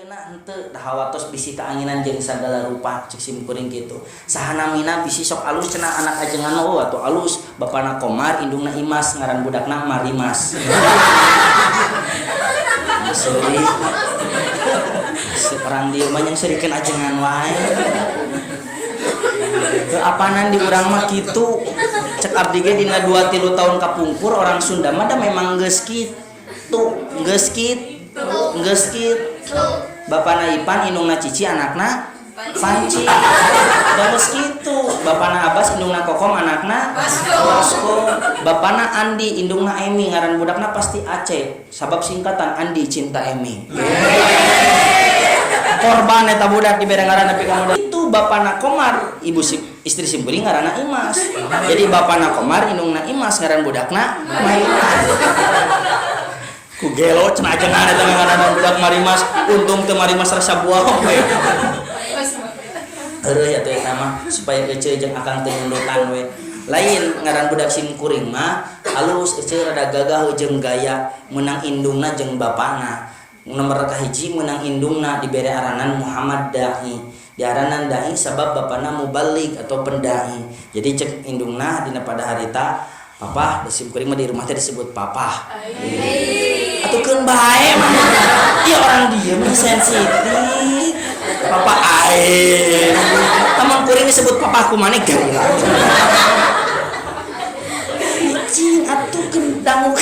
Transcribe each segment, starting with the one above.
Ayeuna henteu da hawatos bisi kaanginan jeung sagala rupa cek sim kuring kitu. Saha namina bisi sok alus cenah anak ajengan mah, oh atuh alus bapana Komar, indungna Imas, ngaran budakna Marimas. Seuri. Orang dieu mah yang seurikeun ajengan wae. Keapanan di urang mah kitu. Cek abdi ge dina 2 3 tahun kapungkur orang Sunda mah da memang geus kitu, geus kitu, geus kitu. Bapana Ipan, indungna Cici, anakna Panci. Da geus kitu. Bapana Abbas, indungna Kokom, anakna Basko. Bapana Andi, indungna Emi, ngaran budakna pasti Aceh. Sabab singkatan Andi cinta Emi. Korban eta budak dibere ngaran nepi ka muda. Itu bapana Komar, ibu si, istri simkuring ngaranna Imas. Jadi bapana Komar, indungna Imas, ngaran budakna Marimas. Ku gelo cenah ajengan eta ngaran budak Marimas, untung teu Marimas rasa buah we. Heureuy atuh eta mah supaya eceu jeung akang teu nundutan we. Lain ngaran budak simkuring mah alus eceu rada gagah jeung gaya meunang indungna jeung bapana. Nomor kahiji meunang indungna dibere aranan Muhammad Dai. Diaranan Dai sabab bapana mubalig atau pendai. Jadi cek indungna dina pada harita papa, da simkuring mah di rumah teh disebut papa. Atuh keun bae mah. Ieu orang dieu mah sensitif. Papa aing. Lamun kuring disebut papa ku maneh gila. Cing atuh keun dangu.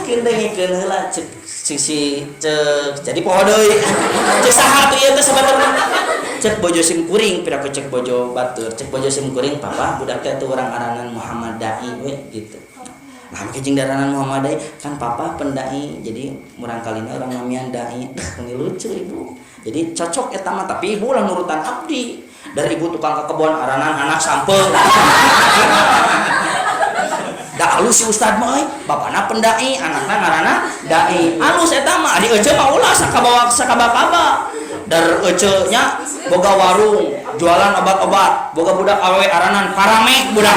Keun dengikeun heula cek si cek jadi poho deui. Cek saha atuh ieu teh sabaturna? Cek bojo sim kuring piraku cek bojo batur. Cek bojo sim kuring papa budak teh atuh urang aranan Muhammad Dai we gitu. Nah, make jeung daranan Muhammad Dai kan papa pendai, jadi murang kalina urang namian Dai. Ini lucu ibu. Jadi cocok eta mah, tapi ibu lah nurutan abdi. Dari ibu tukang ke kebon aranan anak sampeung. Da alus si ustad mah euy, bapana pendai, anakna ngaranna Dai. Alus eta mah, adi ece mah ulah sakabawa sakaba-kaba. Dar ece nya boga warung, jualan obat-obat, boga budak awewe aranan paramek budak.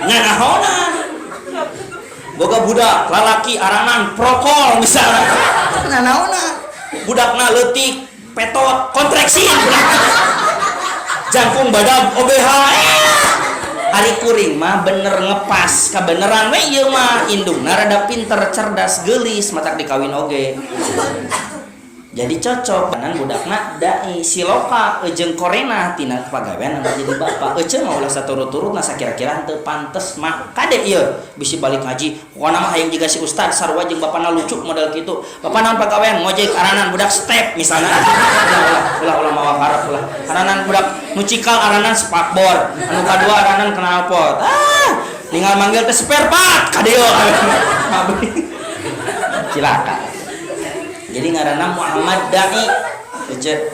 Nya nahonan. Boga budak lalaki aranan prokol misalnya. Nah naonan. Budakna leutik, petot, kontreksi budak. Jangkung badag OBH. Ari kuring mah bener ngepas kabeneran we ieu mah indungna rada pinter cerdas geulis matak dikawin oge. Jadi cocok kanan budakna dai siloka jeung korena tina pagawean anu jadi bapak. Ece mah ulah saturut-turutna sakira-kira henteu pantes mah kade ieu bisi balik ngaji. Pokona mah hayang jiga si ustad sarua jeung bapana lucu model kitu. Bapak naon pagawean ngojek aranan budak step misalnya. Ulah ulah ulah mawa karep ulah. Aranan budak nu cikal aranan spakbor, anu kadua aranan knalpot. Ah, ninggal manggil teh spare part ka dieu. Cilaka. Jadi ngaranna Muhammad Dai. Ece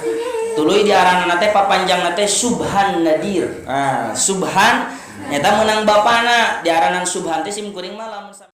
tuluy diaranna teh papanjangna teh Subhan Nadir. Ah, Subhan nyata meunang bapana diaranan Subhan teh sim kuring mah lamun